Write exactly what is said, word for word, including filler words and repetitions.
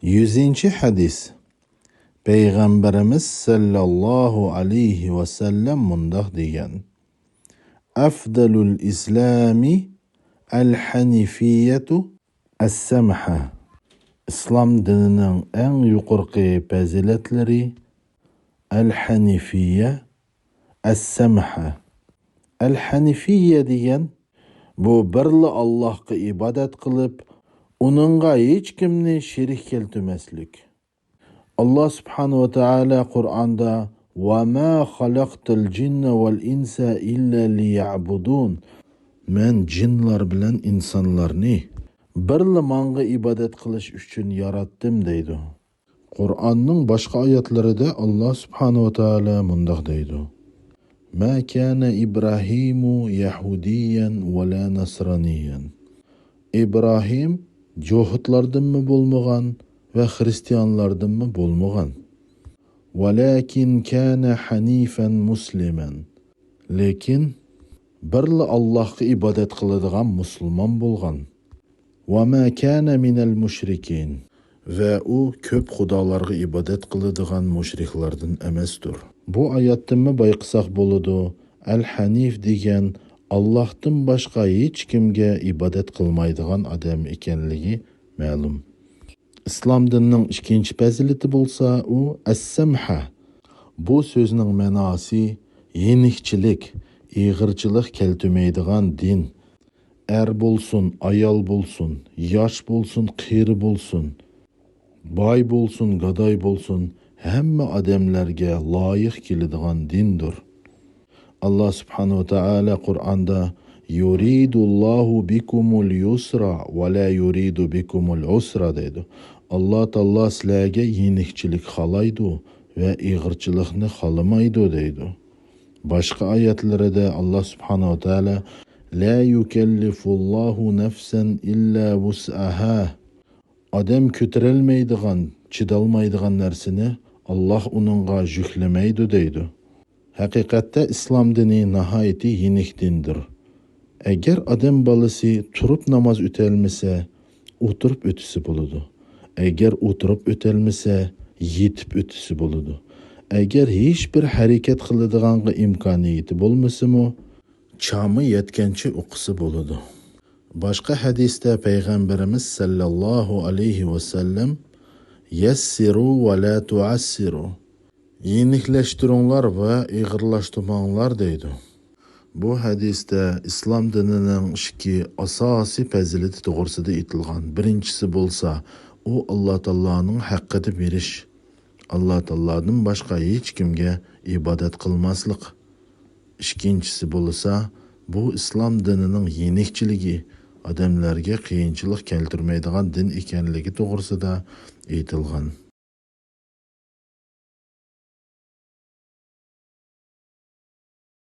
يۈزىنچى ھەدىس. پەيغەمبىرىمىز سەللەللاھۇ ئەلەيھى ۋەسەللەم مۇنداق دېگەن: «ئەفدەلۇل ئىسلامى ئەل ھەنىفىيەتۇ ئەسسەمھە.» ئىسلام دىنىنىڭ ئەڭ يۇقىرىقى پەزىلەتلىرى ئەل ھەنىفىيە، ئەسسەمھە. ئەل ھەنىفىيە دېگەن، بۇ بىرلا ئاللاھقا ئىبادەت قىلىپ، ئۇنىڭغا ھېچكىمنى شېرىك كەلتۈرمەسلىك. ئاللاھ سۇبھانەھۇ ۋە تائالا قۇرئاندا: «ۋە ما خەلەقتۇل جىننە ۋەل ئىنسە ئىللا لىيەبۇدۇن.» «مەن جىنلار بىلەن ئىنسانلارنى بىرلا ماڭا ئىبادەت قىلىش ئۈچۈن ياراتتىم» دەيدۇ. قۇرئاننىڭ باشقا ئايەتلىرىدە ئاللاھ سۇبھانەھۇ ۋە تائالا مۇنداق دەيدۇ: «ما كان إبراهيم يهوديا ولا نصرانيا.» ئىبراھىم جوھۇتلاردىنمۇ بولمىغان ۋە خرىستىيانلاردىنمۇ بولمىغان. «ولكن كان حنيفا مسلما.» لېكىن بىرلا ئاللاھقا ئىبادەت قىلىدىغان مۇسۇلمان بولغان. «وما كان من المشركين.» ۋە ئۇ كۆپ خۇدالارغا ئىبادەت قىلىدىغان مۇشرىكلاردىن ئەمەستۇر. بۇ ئايەتتىنمۇ بايقىساق بولىدۇ، ئەل ھەنىف دېگەن ئاللاھتىن باشقا ھېچكىمگە ئىبادەت قىلمايدىغان ئادەم ئىكەنلىكى مەلۇم. ئىسلام دىنىنىڭ ئىككىنچى پەزىلىتى بولسا، ئۇ ئەسسەمھە. بۇ سۆزنىڭ مەناسى يېنىكچىلىك، ئېغىرچىلىق كەلتۈرمەيدىغان دىن. ئەر بولسۇن، ئايال بولسۇن، ياش بولسۇن، قېرى بولسۇن، باي بولسۇن، گاداي بولسۇن، ھەممە ئادەملەرگە لايىق كېلىدىغان دىندۇر. ئاللاھ سۇبھانەھۇ ۋە تائالا قۇرئاندا: «يۇرىدۇللاھۇ بىكۇمۇل يۇسرا ۋە لا يۇرىدۇ بىكۇمۇل ئۇسرا» دەيدۇ. ئاللاھ تائالا سىلەرگە يېنىكچىلىك خالايدۇ ۋە ئېغىرچىلىقنى خالىمايدۇ دەيدۇ. باشقا ئايەتلىرىدە ئاللاھ سۇبھانەھۇ ۋە تائالا: «لا يۇكەللىفۇللاھۇ نەفسەن ئىللا ۋۇسئەھا.» ئادەم كۆتۈرەلمەيدىغان، چىدالمايدىغان نەرسىنى ئاللاھ ئۇنىڭغا يۈكلىمەيدۇ دەيدۇ. ھەقىقەتتە ئىسلام دىنى ناھايىتى يېنىك دىندۇر. ئەگەر ئادەم بالىسى تۇرۇپ ناماز ئۆتەلمىسە، ئولتۇرۇپ ئۆتىسە بولىدۇ. ئەگەر ئولتۇرۇپ ئۆتەلمىسە، يېتىپ ئۆتىسە بولىدۇ. ئەگەر ھېچ بىر ھەرىكەت قىلىدىغانغا ئىمكانىيىتى بولمىسىمۇ، چامى يەتكەنچە ئوقۇسا بولىدۇ. باشقا ھەدىستە پەيغەمبىرىمىز سەللەللاھۇ ئەلەيھى ۋەسەللەم: «يەسسىرۇ ۋە لا تۇئەسسىرۇ.» يېنىكلەشتۈرۈڭلار ۋە ئېغىرلاشتۇرماڭلار دەيدۇ. بۇ ھەدىستە ئىسلام دىنىنىڭ ئىككى ئاساسىي پەزىلىتى توغرىسىدا ئېيتىلغان. بىرىنچىسى بولسا، ئۇ ئاللاھ تائالانىڭ ھەققىدە بېرىش، ئاللاھ تائالادىن باشقا ھېچكىمگە ئىبادەت قىلماسلىق. ئىككىنچىسى بولسا، بۇ ئىسلام دىنىنىڭ يېنىكچىلىكى، ئادەملەرگە قىيىنچىلىق كەلتۈرمەيدىغان دىن ئىكەنلىكى توغرىسىدا ئېيتىلغان.